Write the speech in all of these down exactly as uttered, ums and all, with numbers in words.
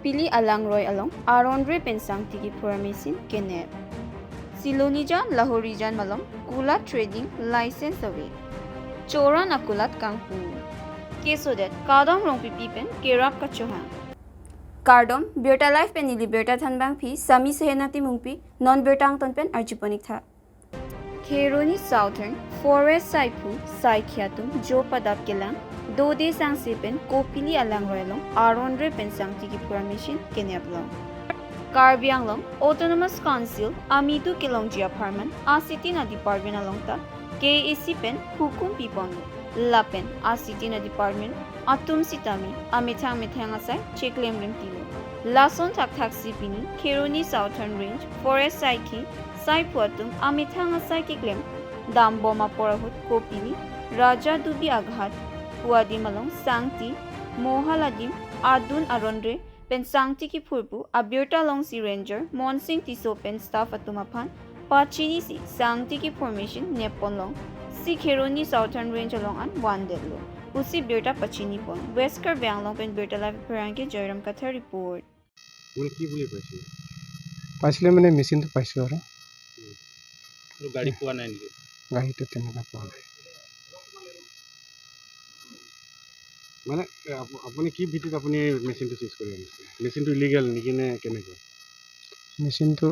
Kopili alangroi along aron-re pen sangti kiphur amachine kenep. Silonijan Lahorijan malom kulat trading license ave. Choran akulat kangpu. Kesodet Kadom Rongpipi pen kerap kachohang. Kardom, Birta Live pen neli birta thanbangpi Sami Sehena Timungpi, non birta angton pen arjupon-ik tha. Kheroni Southern Forest saiphu saikhi atum jo padap kelang dode sangse pen Kopili alangroi along aron-re pen sangti kiphur amachine kenep long. Karbi Anglong Autonomous Council amidu kelongji apharman asitin a-department along ta K A A C pen hukum piponlo. Lapen asitin a-department atum sitame amethang methang asai cheklem rimtilo. Lason thakthaksi pini Kheroni Southern Range Forest saikhi saiphu atum amethang asai keklem dambom apor ahut Kopili Raja Dubi Aghat pu adim along sangti mohal adim adun aron-re pen sangti kiphur pu abirta longsi Ranger Monsing Tisso pen staff atum aphan pachinisi sangti kiphur amachine neppon longsi Kheroni Southern Range along an vandetlo pusi birta pachinipon. West Karbi Anglong pen Birta Live pherangke Joyram Kathar report. মানে কি বুলি পাইছিলে? পাইছিলে মানে মেচিনটো পাইছোঁ আৰু। আৰু গাড়ী পোৱা নাই নেকি? গাড়ীটো তেনেকুৱা পোৱা নাই। মানে এ, আপ- আপুনি কি ভিত্তিত আপুনি মেচিনটো চিজ কৰি আনিছে? মেচিনটো ইলিগেল নেকি নে কেনেকুৱা? মেচিনটো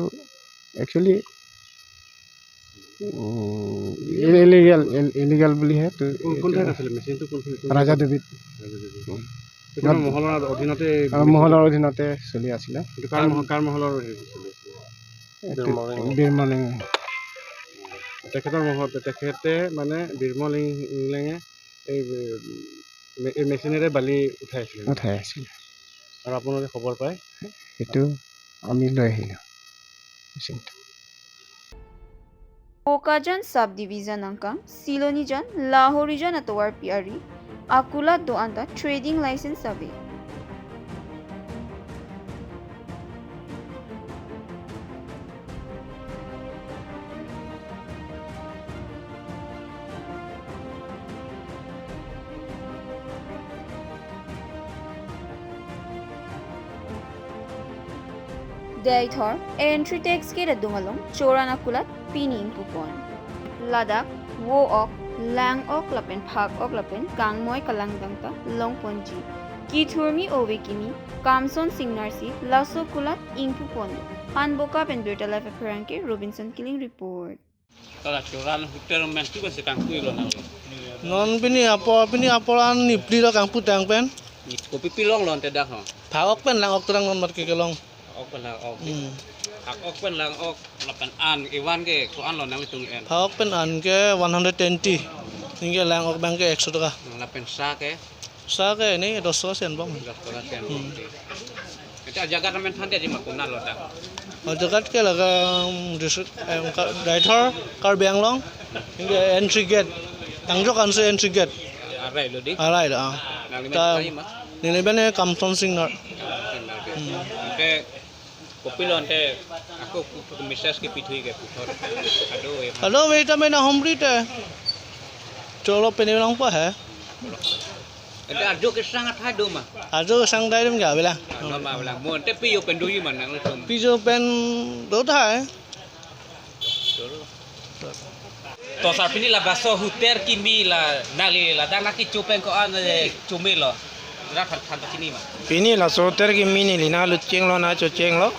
একচুৱেলি ইলিগেল, ইলিগেল বুলিহে তো। কোন কোন ঠাইত আছিলে মেচিনটো? কোনখিনি? কোন ৰাজা ঠাইত? ডুবিত। ৰাজা ডুবিত। উম। কিমান মহলৰ অধীনতে এই আৰু মহলৰ অধীনতে চলি আছিলে। এইটো কাৰ মহ- কাৰ মহলৰ হেৰি চলি আছিলে? এইটো বীৰমলিং। বীৰমলিং। তেখেতৰ মহল, তেখেতে মানে বীৰমলিং লেঙে এই, মে- এই মেচিনেৰে বালি উঠাই আছিলে। উঠাই আছিলে। আৰু আপোনালোকে খবৰ পায়? এইটো আমি লৈ আহিলোঁ মেচিনটো। Bokajan Sub Division angkang Silonijan Lahorijan atovarpi ari akulat do-an ta trading license ave. Deithor entry tax gate adung along choran akulat pini ingpupon. Ladak vo-ok, lang-ok lapen phak-ok lapen kangmoi kalangdang ta longponji. Kithurmi ove kimi Kamson Singnar si laso kulat ingpupon. Hanboka pen Birta Live apherangke Robinson Killing report. Kala choran hotel men tu kan se kangpui lo na lo. Non pini apor, pini apor an nipli lo kangpu tang pen. Ni kopi pilong lo ante dak ho. Phak-ok pen lang-ok terang non mat ke kelong. Phak-ok pen lang-ok. Hmm. Phak-ok pen lang-ok lapen an ivan ke ko-an lo nangtum en. Phak-ok pen an ke one hundred twenty. Ningke lang-ok abang ke ekso taka. Lapen sa ke? Sa ke ini dos taka sen bang. Dos taka sen. Hmm. Ante ajaga namen than dia di ma konat lo ta? Ajaga ke laga, um, district, em, ka- Deithor Karbi Anglong. Ini entry gate. Tangjok ansi entry gate. Arai lo di? Arai lo, ah. Nang lima ta- kali ma? Nini bene Kamson Singnar. Hmm. Ante kopi lo ante ako ku- ku message ke pithui ke puthot. Aduh, ya. Aduh, wait a minute, humri te. Cholo pene lang pa hai. Ante arjo kesang athai do ma? Arjo kesang dai dum ga bela. Ah, do ma bela. Mo ante pijo pen do ji ma nangtum? Pijo pen do thai. To sar pini la baso hotel kimi la nangli ladak nangkecho pen ko-an, eh, chome lo. Rat than than chini ma? Pini laso hotel kimi neli nanglucheng lo, nangchocheng lo.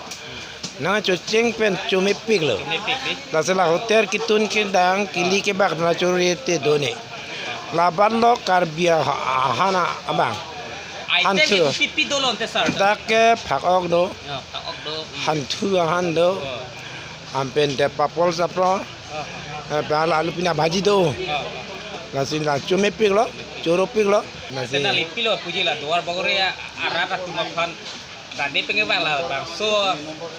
Nangchocheng pen chomepik lo. Chomepik ni? Laso la hotel kitun kedang kili kebak nangchorete do ne. Laban lo Karbi a- ahan abang. Item hanthu. Ipi ipi dolo ante sir? Dak ke phak-ok do. Ya, phak-ok do. Hmm. Hanthu ahan do. Oh. Anpen de papol sapro. Oh. Eh, bal alu pina bhaji do. Oh. Lasi la chomepik lo, choropik lo. Lasi nangli pilo puji la duar bagore ya, arat atum aphan. Tadi pengen bang la bangso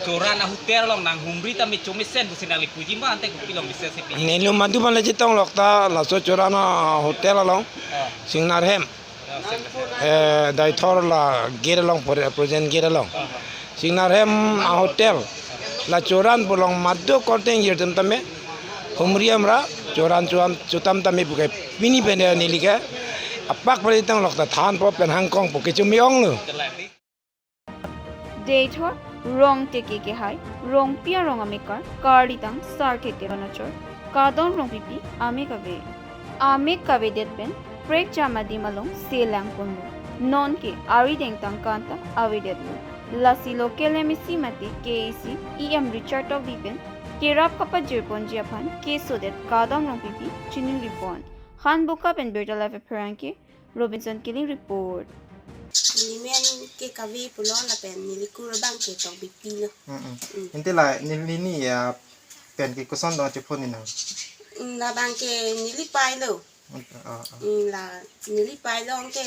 choran a-hotel along nanghumri tame chomesen pusi nangli puji ma ante kopi lo mesen si pi? Neli madu bang le chetong lok ta laso choran a-hotel along. Ah. Singnar hem. Ah, Singnar hem. Eh, Deithor la gate along, pre- present gate along. Ah, ah. Singnar hem a-hotel. La choran pu along madu korte ingjir atum tame. Humri amra choran choran chotam tame puke pini pen neli ke. Apak pare tang lok ta thanpo pen hangkong puke chumi ong lo. Jelas ni. Deithor Rongteke kehai, Rongpi arong amekar, karlitang Sarthe Teron achor, Kadom Rongpipi amek ave. Amek kavedet pen prekjam adim along selang ponlo. Nonke arideng tangka anta avedetlo. Lasi local M A C mate K A A C E M Richard Tokbi pen kerap kapajir ponji aphan kesodet Kadom Rongpipi chiningri pon. Hanboka pen Birta Live apherangke Robinson Killing report. Neli men ke kave pulo lapen neli kur abang ke Tokbipi lo. Mm-mm. Mm. Ante la neli ni ya pen ke koson do chephon ni nang. Mm, labang ke neli pei lo. Mm, ah, ah. Mm, la neli pei lo anke,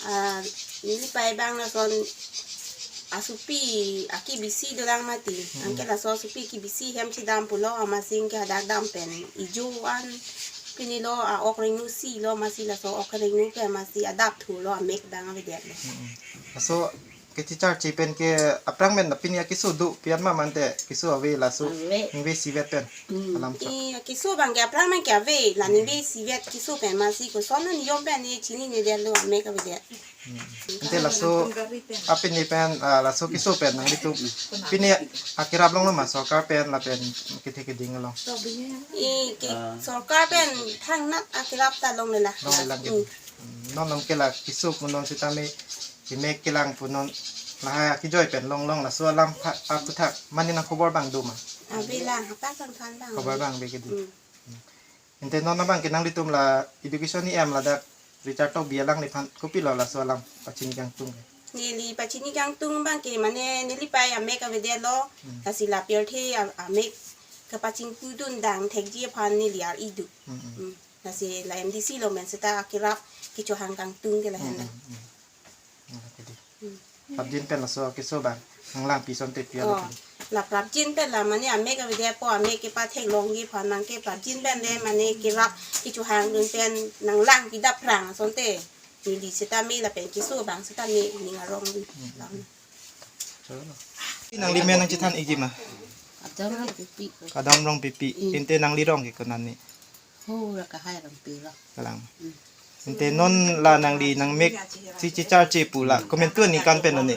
ah, neli pei abang lason asopi akebisi dolang mati. Mm-mm. Anke laso asopi kebisi hem chedam pulo amatsi anke hadak dam pen ijo an pini lo a-ok rengno si lo amatsi laso ok rengno pen amatsi adap thulo amek abang avedet lo. Mm-mm. Laso kechecharche pen ke aphrang pen pini akeso do pian ma mante keso ave laso. Ave. Ningve isivet pen. Mm. Alam chak. I keso abang ke aphrang pen ke ave la ningve isivet keso pen amatsi koson niyom pen ne chininedetlo amek avedet. Hmm. Ante laso apini pen, ah, laso keso pen nanglitum pini akerap longlo ma sorkar pen lapen kethe keding along. I ke sorkar pen thangnat akerap ta longlelang. Longlelang ke. Hmm. Hmm, non non ke la keso pu non sitame kemek kelang pu non lahai akejoi pen longlong laso alam pha-, aphuthak mane nangkhobor abang do ma? Ave la, hapak abang than abang. Khobor abang ave ke do. Hmm. Ante non abang ke nanglitum la education E M ladak Richard Tokbi alangliphan kopilo laso alam pachini kangtung ke? Neli pachini kangtung abang ke mane neli pei amek avedetlo, hmm, lasi la pirthe a-, amek kapachingpudun dam thekji aphan neli ar-i do. Hmm, hmm. Hmm. Lasi la M D C along pen seta akerap kechohang kangtung ke lahen. Hmm, hmm, hmm. Hmm, kedi. Hmm. Prapjin pen laso keso abang nanglangpi asonte pi alo. Oh, kedi. La prapjin pen la mane amek avedet po amek kepatheklongji aphan nang ke prapjin pen le mane kerap kechohangdun pen nanglangpi dapprang asonte. Neli sitame lapen keso abang sitame ning arong dun. Hmm. Lang. Chalo. Nangli men nangchethan ikji ma? Kadom Rongpipi. Kadom Rongpipi. Hmm. Ante nangli rong ke konat ni? Ho, ra kahai Rongpi lo. Kalang. Hmm. Ante non la nangli nangmek si checharche pu la komantu aningkan pen lo ni?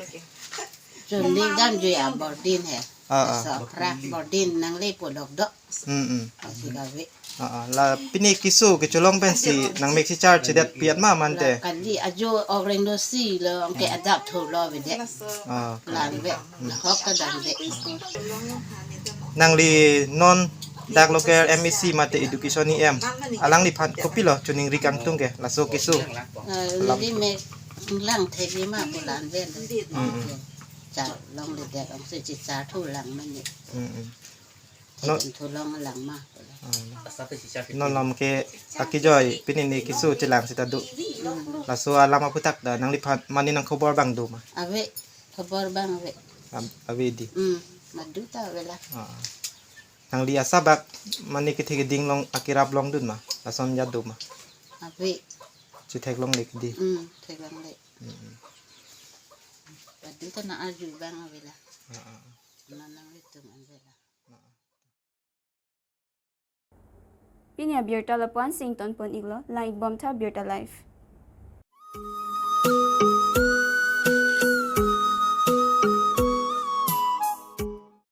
Choningkan jui a boarding he. Ah, ah. Laso aphrang boarding nangle po dokdok. Hmm, hmm. Lasi kave. Ah, ah. La pini keso kecholong pensi nangmek si charchedet pian ma mante? La kali ajo ok rengno si lo anke, hmm, adap thulo avedet. Ah, okay. Lang ave. Nahok ta dam ave. Nangli non dak local M A C mate education E M alangliphan kopilo chiningri kangtung ke laso keso? Eh, alam. Neli mek lang thekji ma pu lang ave. Hmm, hmm. Char longledet ong si chechar thu lang mane. Hmm, hmm. Non, thulong lang ma. Hmm. Non lam ke akejoi pini ni keso chelang seta do. Hmm. Laso alam aphuthak ta nangliphan mane nangkhobor abang do ma? Ave, khobor abang ave. Am-, ave di. Hmm, madu ta ave la. Ah. Nangli asabak mane kethe keding along akerap longdun ma? Lason ya do ma? Ave. Chetheklongle kedi. Hmm, theklongle. Hmm. Madu ta nang arju abang ave la. Ah, ah. Nang nanglitum an ave la. Pini abirta lapu-an si ingtonpon iklo, lang-ikbom tha Birta Live.